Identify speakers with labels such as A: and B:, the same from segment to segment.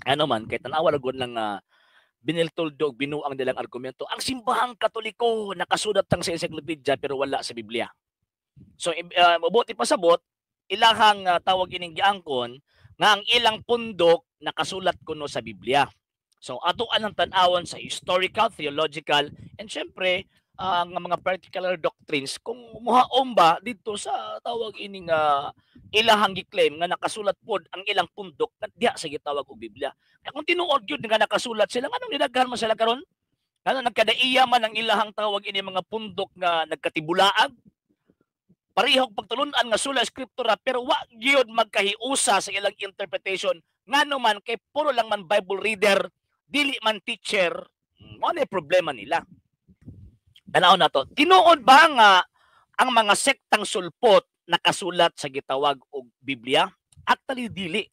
A: Ano man kay tan-awa ra gud lang nga biniltuldo og binuang nilang argumento. Ang Simbahang Katoliko nakasulat lang sa encyclopedia pero wala sa Biblia. So mabuti pasabot ilahang tawag ining giangkon nga ang ilang pundok nakasulat kuno sa Biblia. So ato ang tan-awon sa historical, theological, and syempre ang mga particular doctrines kung muhaom ba didto sa tawag ining ilahang gi-claim nga nakasulat pod ang ilang pundok na diha sa gitawag og Biblia. Kaya kung tinuod gyud nga nakasulat sila, nganong nidaghan man sila karon? Ngano nagkadaiya man ang ilahang tawag ini mga pundok nga nagkatibulaag? Parehog pagtulun-an nga sola scriptura pero wa gyud magkahiusa sa ilang interpretation, ngano man kay puro lang man Bible reader, dili man teacher. Mao na problema nila. Tanaw na to. Tinuod ba nga ang mga sektang sulpot nakasulat sa gitawag og Biblia? Actually, dili.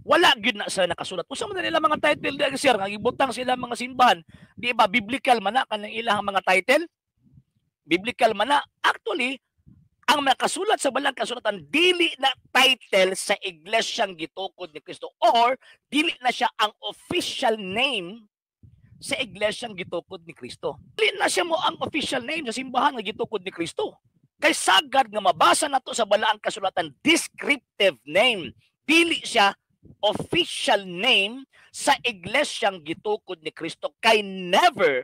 A: Wala gyud na sila nakasulat. Unsa man nila mga title di, sir, nga gibutang sila mga simbahan? Di ba biblical man na kanang ilang mga title? Biblical man na. Actually, ang nakasulat sa Balang Kasulatan dili na title sa iglesyang gitukod ni Kristo or dili na siya ang official name sa iglesyang gitukod ni Kristo. Dili na siya mo ang official name sa simbahan nga gitukod ni Kristo. Kay sagad nga mabasa nato sa Balaang Kasulatan, descriptive name. Dili siya official name sa iglesyang gitukod ni Kristo kay never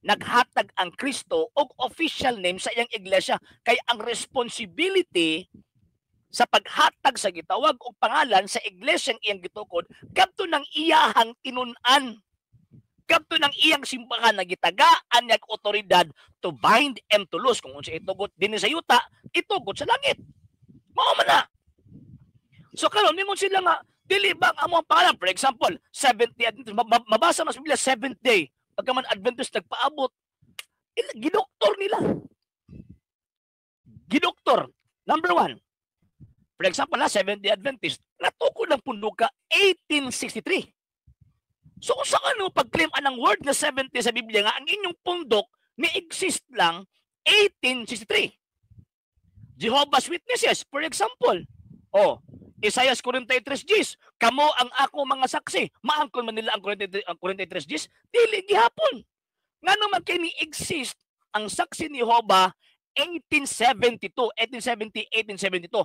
A: naghatag ang Kristo og official name sa iyang iglesia, kay ang responsibility sa paghatag sa gitawag og pangalan sa iglesyang iyang gitukod kadto ng iyahang tinun-an, kadto ng iyang simbahan na gitagaan niya og otoridad to bind and to loose. Kung unsa itugot dinhi sa yuta, itugot sa langit. Mao man na. So karon ningon sila nga dili ba ang among pangalan? For example, Seventh Day Adventist, mabasa mas Biblia Seventh Day, pagka man Adventist nagpaabot, gidoktor nila, gidoktor. Number one, for example na Seventh Day Adventist, natukod ng punduka 1863. So kung sa ano pag-claim anang word na 70 sa Biblia nga ang inyong pundok ni exist lang 1863? Jehovah's Witnesses, for example. Oh, Isaiah 43 Gs, "Kamo ang ako mga saksi." Maangkon man nila ang 43, ang 43 Gs? Dili gihapon. Ngano man kay ni exist ang Saksi ni Jehovah 1872, 1870, 1872.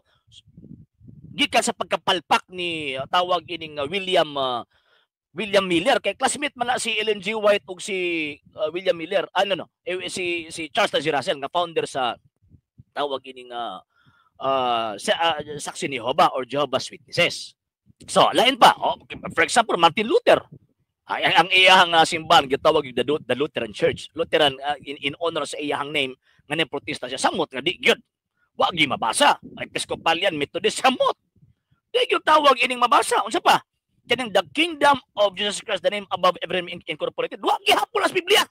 A: Gikan sa pagkapalpak ni tawag ining William Miller, kay classmate man na si Ellen G. White ug si William Miller, ano no, eh, si si Charles Taze Russell nga founder sa tawag ining sa Saksi ni Jehovah or Jehovah's Witnesses. So, lain pa. Oh, for example, Martin Luther. Ay, ang iyahang simbahan gitawag the Lutheran Church. Lutheran in honor sa iyahang name nga ning protesta siya. Samot nga di gyud. Wa gyud mabasa. Episcopalian, Methodist, samot. Di gyud tawag ining mabasa. Unsa pa? Kaning The Kingdom of Jesus Christ, the Name Above Every Name Incorporated. Wa gihapon sa Biblia.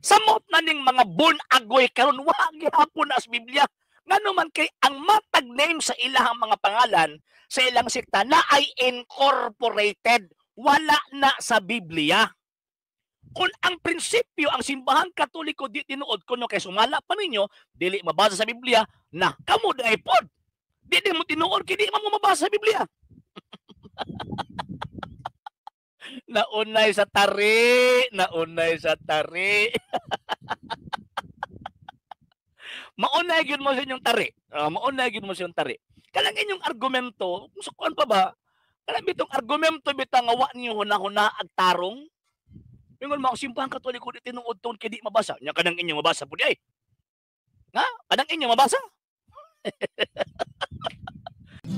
A: Samot na ning mga born agoy karon, wa gihapon na sa Biblia. Ngano man kay ang matag name sa ilahang mga pangalan sa ilang sekta na ay incorporated, wala na sa Biblia. Kung ang prinsipyo ang Simbahan Katoliko di tinuod kuno kay sumala pa ninyo, dili mabasa sa Biblia na kamo dai pod. Di di mo tinuod kay di man mo mabasa sa Biblia. Naunay sa tari, naunay sa tari. Maunay gyud mo sa inyong tari. Maunay gyud mo sa inyong tari. Kanang inyong argumento, kung sa kuan pa ba, kanang bitong argumento bitang nga wa ninyo hunahuna ag tarong. Ingon mo ang Simbahan Katoliko di tinuod tungod kay di mabasa. Nya kanang inyong mabasa pud ay. Nga, kanang inyong mabasa.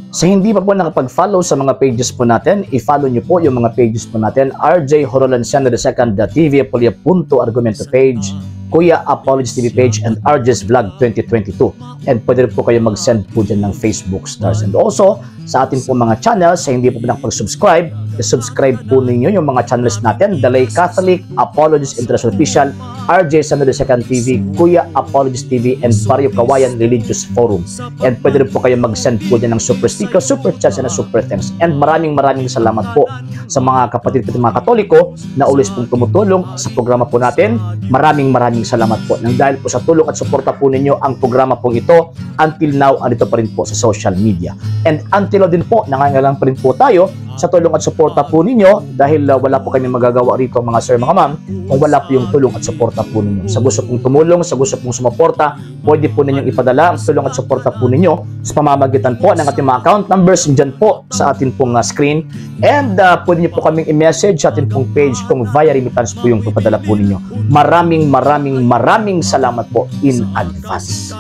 B: Sa hindi pa po nakapag-follow sa mga pages po natin, i-follow nyo po yung mga pages po natin. RJ Horolanciano II, the TV Apolia Punto Argumento page, Kuya Apologies TV page, and RJ's Vlog 2022. And pwede rin po kayo mag-send po dyan ng Facebook stars. And also, sa ating po mga channels, sa hindi po nakapag-subscribe, i-subscribe po ninyo yung mga channels natin, The Lay Catholic, Apologies International Official, RJ Sano II TV, Kuya Apologies TV, and Barrio Kawayan Religious Forum. And pwede rin po kayo mag-send po dyan ng super sticker, super chats, and super thanks. And maraming maraming salamat po sa mga kapatid ko mga Katoliko na always pong tumutulong sa programa po natin. Maraming maraming salamat po. Nang dahil po sa tulong at suporta po ninyo ang programa pong ito, until now, andito pa rin po sa social media. And until now din po, nangangailangan pa rin po tayo Sa tulong at suporta po ninyo dahil wala po kami magagawa rito, mga sir, mga ma'am, kung wala po yung tulong at suporta po ninyo. Sa gusto pong tumulong, sa gusto pong sumuporta, pwede po ninyong ipadala ang tulong at suporta po ninyo sa pamamagitan po ng ating mga account numbers dyan po sa atin pong screen. And pwede niyo po kaming i-message sa atin pong page kung via remittance po yung papadala po ninyo. Maraming maraming maraming salamat po in advance.